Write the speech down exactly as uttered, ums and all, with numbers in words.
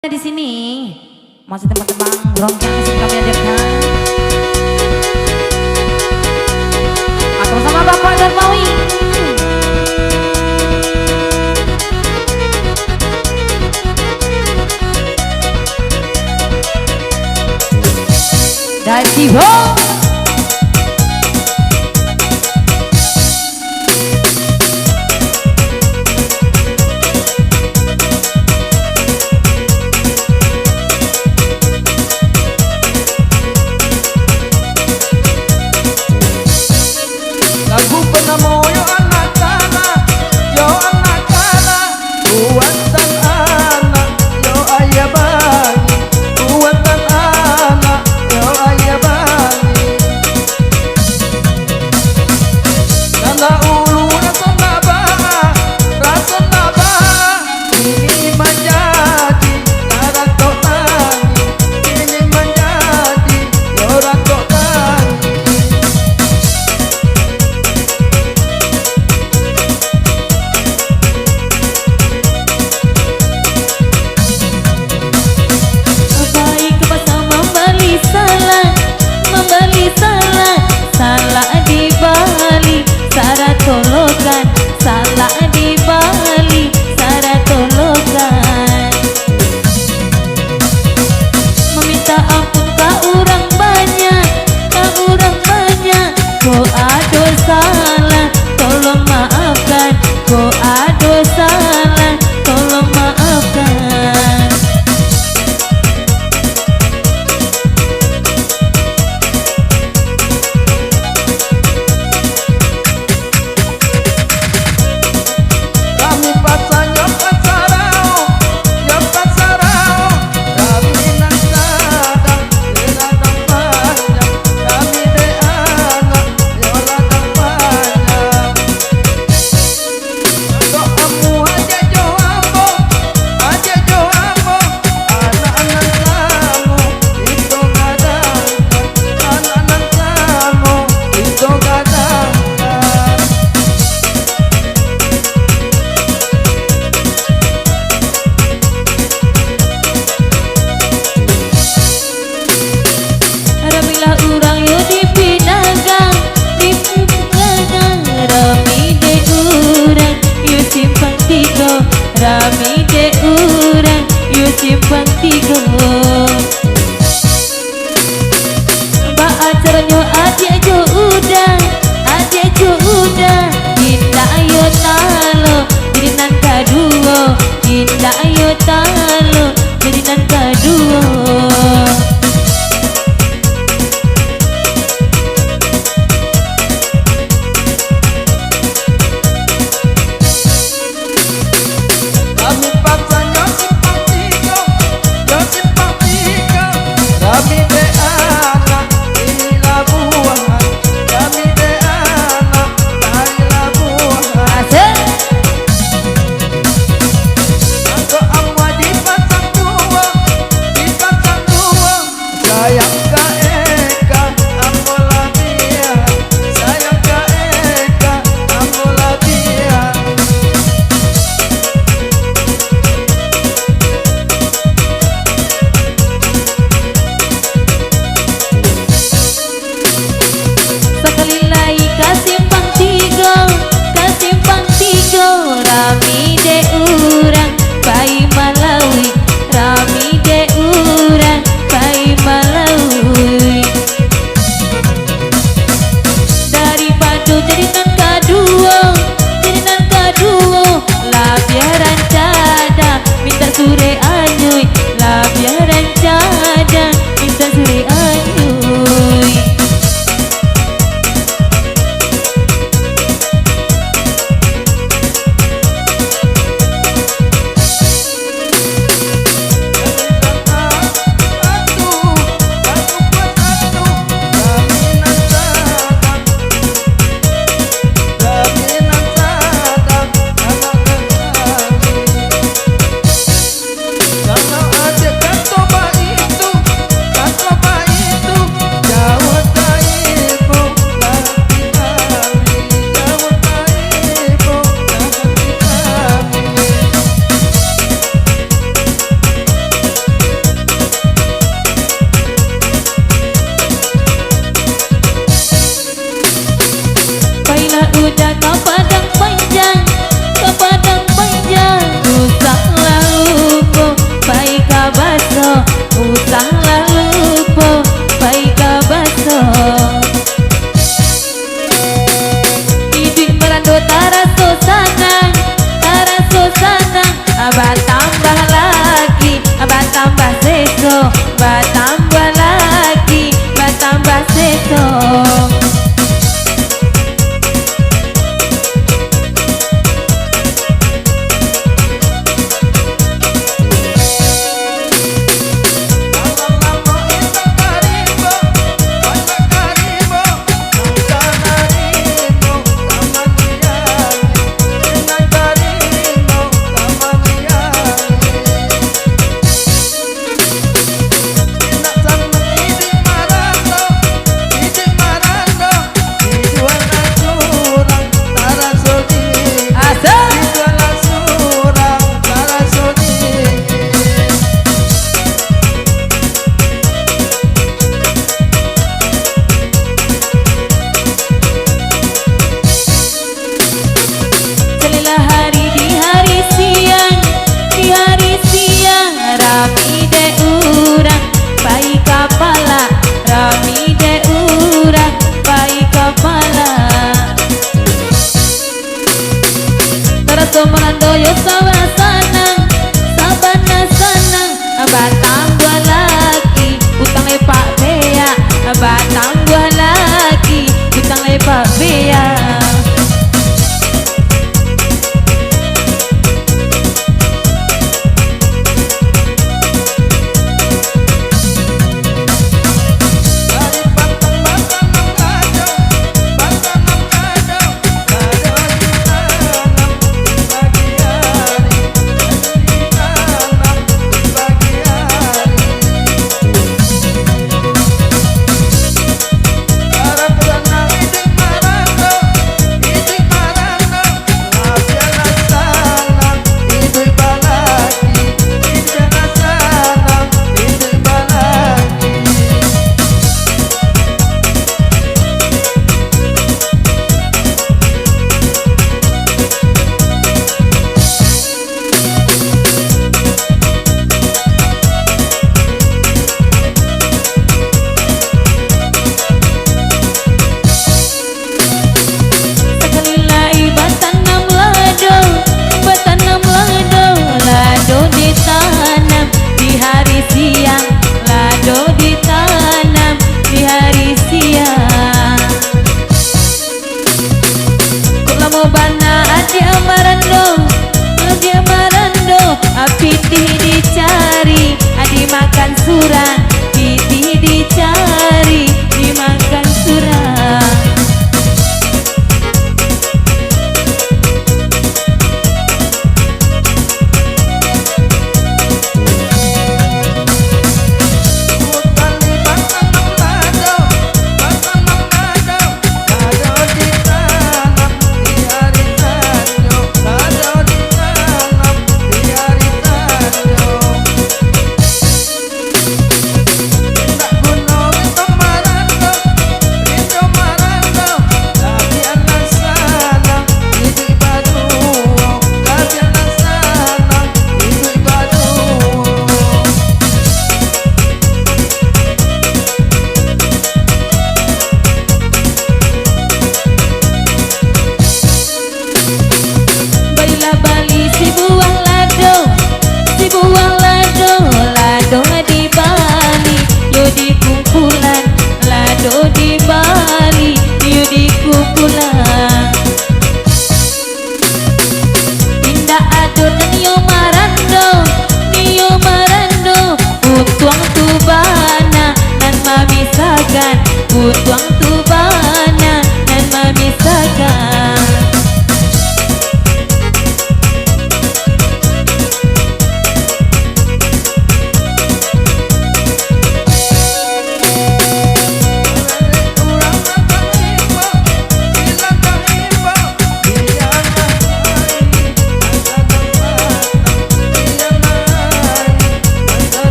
Di sini masih tembang-tembang roncang di sini kami hadirkan. Atau sama Bapak Darmawi. Dan Ibo. Lagu banamo Yo Anak Tanah, Yo Anak Tanah, buatan anak, yo ayah bani, buatan anak, yo ayah bani. Nan dahulu raso ndak baa, raso ndak baa, kini manjadi, ndak ratok tangih, kini manjadi, yo ratok tangih. Pai ka pasa mambali salak, mambali salak, salak dibali, sarato lokan, salak dibali, sarato lokan. Maminta ampun ka urang banyak, ka urang banyak, kok ado salah, tolong maafkan, kok ado salah, tolong maafkan. Rami pasanyo pasarau, yo pasarau, rami nan sadang, yo ladang panjang, rami dek anak, yo ladang panjang. Kok amu aja jo ambo, aja jo ambo, anak nan samo, itu gadang, anak nan samo, itu gadang. Ramilah urang yo di Pinagang, di Pinagang. Rami dek urang yo Simpang Tigo, rami dek urang yo Simpang Tigo. Baacaranyo adiak jo uda, adiak jo uda, indak yo talo jadi nan kaduo, indak yo talo jadi nan kaduo. Rami pasanyo Simpang Tigo, yo Simpang Tigo. Rami dek anak di Labuhan, rami dek anak dari Labuhan. Asik. Angkot amuah di Pasang Duo, di Pasang Duo. Sayang